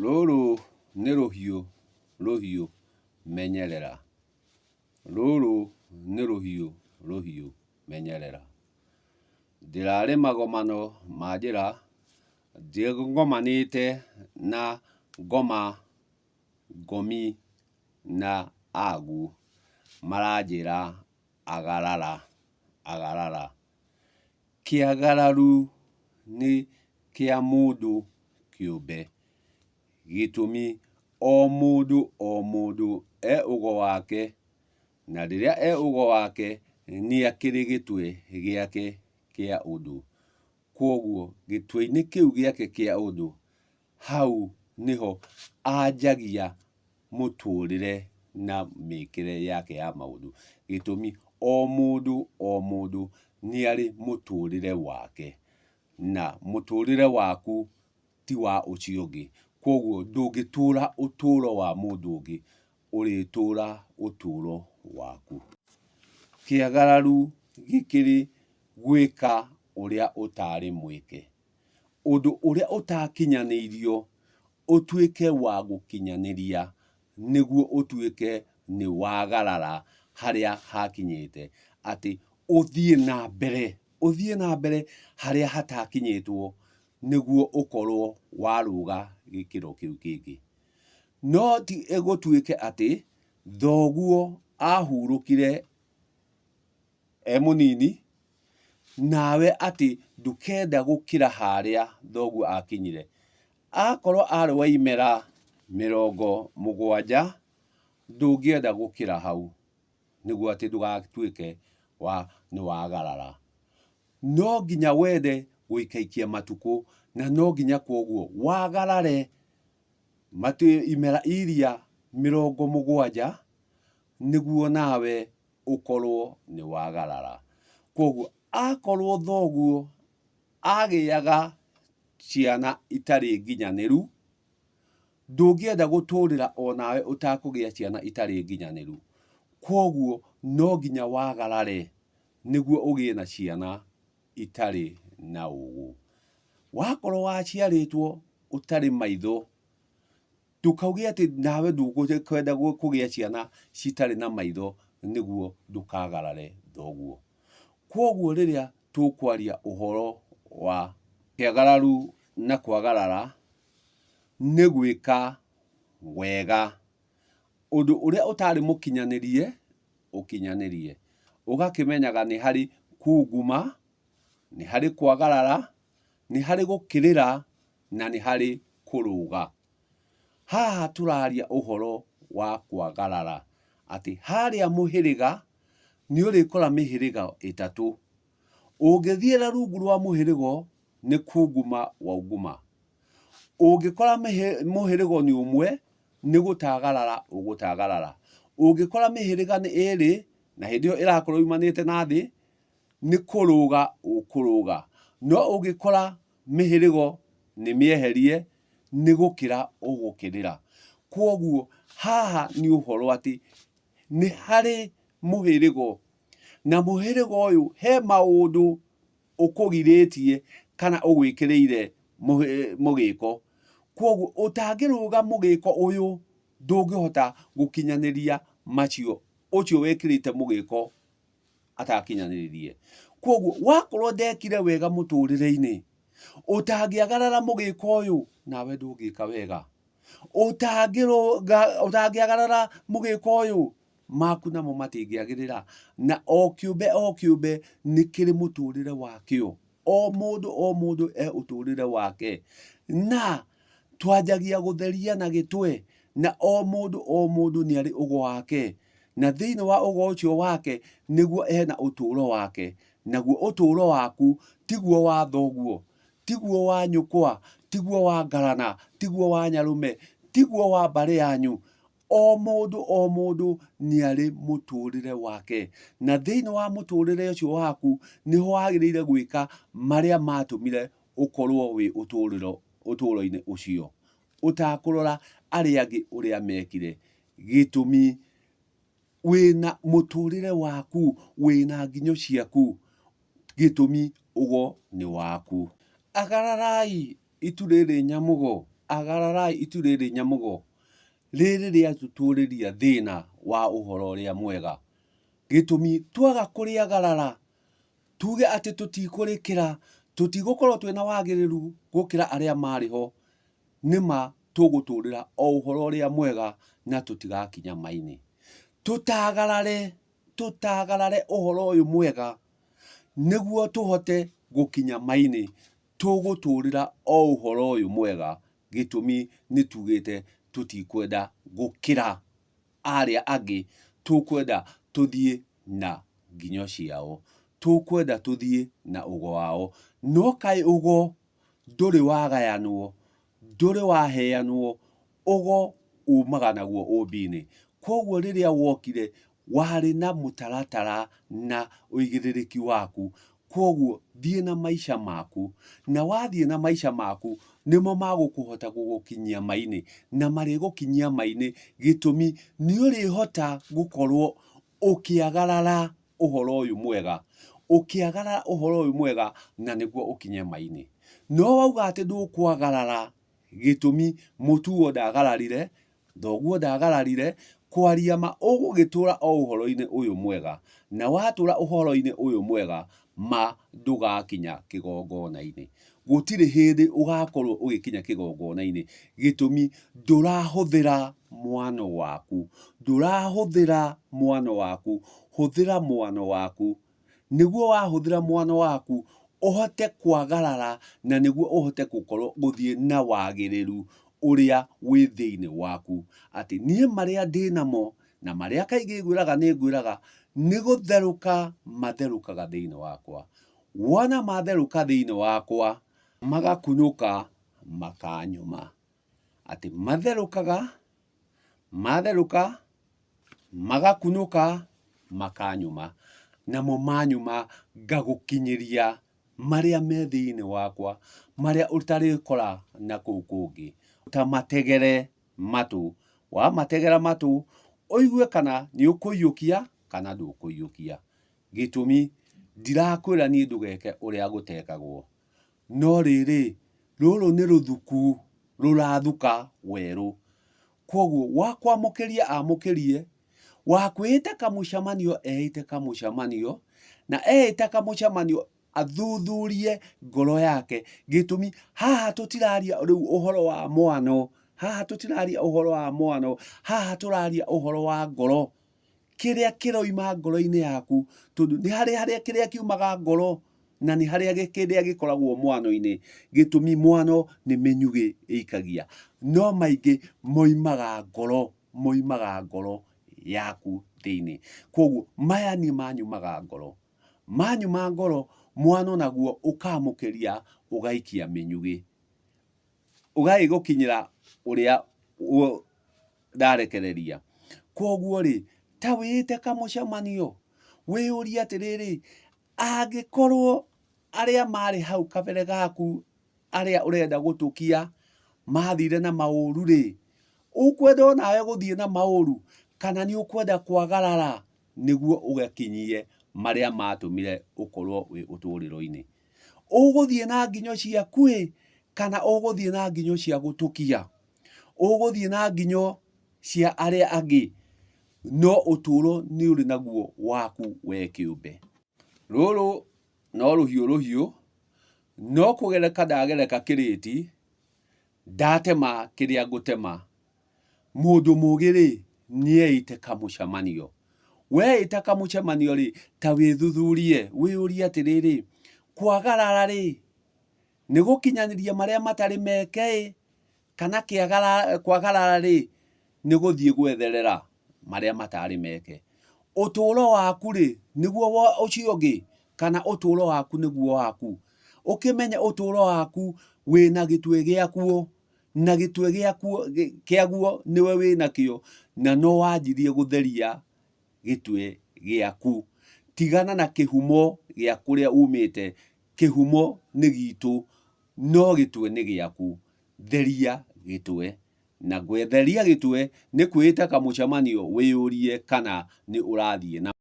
Rũrũ nĩ rũhiũ rũhiũ menyerera. Rũrũ nĩ rũhiũ rũhiũ menyerera. Ndĩrarĩ magomano ma njĩra, ngomanĩte na ngoma, ngomi na agu, maranjĩra agarara, agarara. Kĩagararu nĩ kĩa mũndũ kĩũmbe. Gĩtũmi o mũndũ o mũndũ e ũgo wake, na rĩrĩa e ũgo wake nĩakĩrĩ gĩtwe gĩake kĩa ũndũ. Kwoguo gĩtwe-inĩ kĩu gĩake kĩa ũndũ, hau nĩho anjagia mũtũrĩre na mĩkĩre yake ya maũndũ. Gĩtũmi o mũndũ o mũndũ nĩarĩ mũtũrĩre wake, na mũtũrĩre waku ti wa ũcio ũngĩ. Kwoguo ndũngĩtũra ũtũro wa mũndũ ũngĩ, ũrĩtũra ũtũro waku. Kĩagararu gĩkĩrĩ gwĩka ũrĩa ũtarĩ mwĩke. Ũndũ ũrĩa ũtakinyanĩirio ũtuĩke wa gũkinyanĩria nĩguo ũtuĩke nĩ wagarara harĩa hakinyĩte. Atĩ ũthiĩ na mbere, ũthiĩ na mbere harĩa hatakinyĩtwo nĩguo ũkorwo warũga gĩkĩro kĩu kĩngĩ. No ti gũtuĩke atĩ thoguo ahurũkire e mũnini, nawe atĩ ndũkenda gũkĩra harĩa thoguo akinyire. Akorwo arĩ wa imera 70, ndũngĩenda gũkĩra hau, nĩguo atĩ ndũgatuĩke wa nĩ wagarara. No nginya wende gũikaikia matukũ, na no nginya kwoguo wagarare imera iria 70, nĩguo nawe ũkorwo nĩ wagarara. Kwoguo akorwo thoguo agĩaga ciana itarĩ nginyanĩru, ndũngĩenda gũtũrĩra onawe ũtakũgĩa ciana itarĩ nginyanĩru. Kwoguo no nginya wagarare nĩguo ũgĩe na ciana itarĩ na ũgũ. Wakorwo waciarĩtwo ũtarĩ maitho, ndũkauge atĩ nawe ndũkwenda kũgĩa ciana citarĩ na maitho nĩguo ndũkagarare thoguo. Kwoguo rĩrĩa tũkwaria ũhoro wa kĩagararu na kwagarara, nĩ gwĩka wega ũndũ ũrĩa ũtarĩ mũkinyanĩrie ũkinyanĩrie. Ũgakĩmenyaga nĩ harĩ kunguma, nĩ harĩ kwagarara, nĩ harĩ gũkĩrĩra na nĩ harĩ kũrũga. Haha tũraria ũhoro wa kwagarara, atĩ harĩa mũhĩrĩga nĩ ũrĩkora mĩhĩrĩga ĩtatũ. Ũngĩthiĩra rungu rwa mũhĩrĩgo nĩ kunguma waunguma. Ũngĩkora mũhĩrĩgo nĩ ũmwe nĩ gũtagarara ũgũtagarara. Ũngĩkora mĩhĩrĩga nĩ ĩrĩ na hĩndĩ ĩyo ĩrakorwo yumanĩte na thĩ, nĩ kũrũga ũkũrũga. No ũngĩkora mĩhĩrĩgo nĩ mĩeherie, nĩ gũkĩra ũgũkĩrĩra. Kwoguo haha nĩ ũhoro atĩ nĩ harĩ mũhĩrĩgo, na mũhĩrĩga ũyũ he maũndũ ũkũgirĩtie kana ũgwĩkĩrĩire mũgĩko. Kwoguo ũtangĩrũga mũgĩko ũyũ ndũngĩhota gũkinyanĩria macio ũcio wĩkĩrĩte mũgĩko atakinyanĩririe. Kwoguo wakorwo ndekire wega mũtũrĩre-inĩ, ũtangĩagarara mũgĩko ũyũ nawe ndũngĩka wega. Ũtangĩagarara mũgĩko ũyũ maku namo matingĩagĩrĩra. Na o kĩũmbe o kĩũmbe nĩ kĩrĩ mũtũrĩre wakĩo. O mũndũ o mũndũ e ũtũrĩre wake. Na twanjagia gũtheria na gĩtwe, na o mũndũ o mũndũ nĩ arĩ ũgo wake. Na thĩinĩ wa ũgo ũcio wake nĩguo ena ũtũro wake. Naguo ũtũro waku tiguo wa thoguo, tiguo wa nyũkwa, tiguo wa ngarana, tiguo wa nyarũme, tiguo wa mbarĩ yanyu. O mũndũ o mũndũ nĩ arĩ mũtũrĩre wake. Na thĩinĩ wa mũtũrĩre ũcio waku nĩho wagĩrĩire gwĩka marĩa matũmire ũkorwo wĩ ũtũro-inĩ ũcio. Ũtakũrora arĩa angĩ ũrĩa mekire. Gĩtũmi wĩna mũtũrĩre waku, wĩna nginyo ciaku, gĩtũmi ũgo nĩ waku. Agararai itu rĩrĩ nyamũgo. Agararai itu rĩrĩ nyamũgo, rĩrĩ rĩatũtũrĩria thĩna wa ũhoro ũrĩa mwega. Gĩtũmi twaga kũrĩagarara, tuge atĩ tũtikũrĩkĩra, tũtigũkorwo twĩna wagĩrĩru gũkĩra arĩa marĩ ho, nĩma tũgũtũrĩra o ũhoro ũrĩa mwega na tũtigakinya ma-inĩ. Tũtagarare, tũtagarare ũhoro ũyũ mwega nĩguo tũhote gũkinya ma-inĩ. Tũgũtũrĩra o ũhoro ũyũ mwega, gĩtũmi nĩ tugĩte tũtikwenda gũkĩra arĩa angĩ, tũkwenda tũthiĩ na nginyo ciao, tũkwenda tũthiĩ na ũgo wao. No kaĩ ũgo ndũrĩ wagayanwo, ndũrĩ waheanwo, ũgo umaga naguo ũmbi-inĩ. Kwoguo rĩrĩa wokire warĩ na mũtaratara na ũigĩrĩrĩki waku. Kwoguo thiĩ na maica maku, na wathiĩ na maica maku nĩmo magũkũhota gũgũkinyia ma-inĩ, na marĩgũkinyia ma-inĩ gĩtũmi nĩ ũrĩhota gũkorwo ũkĩagarara ũhoro ũyũ mwega, ũkĩagarara ũhoro ũyũ mwega na nĩguo ũkinye ma-inĩ. No wauga atĩ ndũkwagarara gĩtũmi mũtuo ndagararire, thoguo ndagararire, kwaria ma ũgũgĩtũra o ũhoro-inĩ ũyũ mwega, na watũra ũhoro-inĩ ũyũ mwega ma ndũgakinya kĩgongona-inĩ. Gũtirĩ hĩndĩ ũgakorwo ũgĩkinya kĩgongona-inĩ, gĩtũmi ndũrahũthĩra mwano waku, ndũrahũthĩra mwano waku, hũthĩra mwano waku, nĩguo wahũthĩra mwano waku ũhote kwagarara na nĩguo ũhote gũkorwo gũthiĩ na wagĩrĩru ũrĩa wĩ thĩinĩ waku. Atĩ niĩ marĩa ndĩnamo na marĩa kaingĩ ngwĩraga nĩ ngwĩraga nĩ gũtherũka matherũkaga thĩinĩ wakwa. Wona matherũka thĩinĩ wakwa magakunũka makanyuma. Atĩ matherũkaga, matherũka magakunũka makanyuma. Namo manyuma ngagũkinyĩria marĩa me thĩinĩ wakwa, marĩa ũtarĩkora na kũu kũngĩ. Ta mategere matũ, wamategera matũ ũigue kana nĩ ũkũiyũkia kana ndũkũiyũkia. Gĩtũmi, ndirakwĩra niĩ ndũgeke ũrĩa gũtekagwo, no rĩrĩ, rũrũ nĩ rũthuku rũrathuka werũ. Kwoguo wa kwamũkĩria amũkĩrie, wa kwĩĩta kamũcemanio eĩte kamũcemanio, na eĩta kamũcemanio athuthurie ngoro yake. Gĩtũmi, haha tũtiraria rĩu ũhoro wa mwano, haha tũtiraria ũhoro wa mwano, haha tũraria ũhoro wa ngoro. Kĩrĩa kĩroima ngoro-inĩ yaku, tondũ nĩ harĩ harĩa kĩrĩa kiumaga ngoro na nĩ harĩa kĩrĩa gĩkoragwo mwano-inĩ. Gĩtũmi mwano nĩ mĩnyugĩ ĩikagia, no maingĩ moimaga ngoro, moimaga ngoro yaku thĩinĩ. Kwoguo maya niĩ manyumaga ngoro. Manyuma ngoro, mwano naguo ũkamũkĩria ũgaikia mĩnyugĩ. Ũgagĩgũkinyĩra ũrĩa ndarekereria. Kwoguo rĩ, ta wĩĩte kamũcemanio, wĩyũrie atĩrĩrĩ, angĩkorwo arĩa marĩ hau kabere gaku, arĩa ũrenda gũtũkia, mathire na maũru rĩ, ũkwenda onawe gũthiĩ na maũru, kana nĩ ũkwenda kwagarara nĩguo ũgakinyie marĩa matũmire ũkorwo wĩ ũtũrĩro-inĩ? Ũgũthiĩ na nginyo ciaku-ĩ, kana ũgũthiĩ na nginyo cia gũtũkia? Ũgũthiĩ na nginyo cia arĩa angĩ, no ũtũũro nĩ ũrĩ naguo waku we kĩũmbe. Rũrũ no rũhiũ rũhiũ, no kũgereka ndagereka kĩrĩti, ndatema kĩrĩa ngũtema. Mũndũ mũgĩ-rĩ, nĩeĩte kamũcemanio. Weĩta kamũcemanio-rĩ, ta wĩthuthurie, wĩyũrie atĩrĩrĩ, kwagarara-rĩ, nĩ gũkinyanĩria marĩa matarĩ meke-ĩ, kana kwagarara-rĩ, nĩ gũthiĩ gwetherera marĩa matarĩ meke. Ũtũũro waku-rĩ, nĩguo wa ũcio ũngĩ, kana ũtũũro waku nĩguo waku? Ũkĩmenye ũtũũro waku wĩna gĩtwe gĩakuo, na gĩtwe gĩakuo kĩaguo nĩwe wĩnakĩo, na no wanjirie gũtheria gĩtwe gĩaku. Tigana na kĩhumo gĩa kũrĩa umĩte, kĩhumo nĩ gitũ, no gĩtwe nĩ gĩaku. Theria gĩtwe. Na gwetheria gĩtwe nĩ kwĩĩta kamũcemanio wĩyũrie kana nĩ ũrathiĩ na.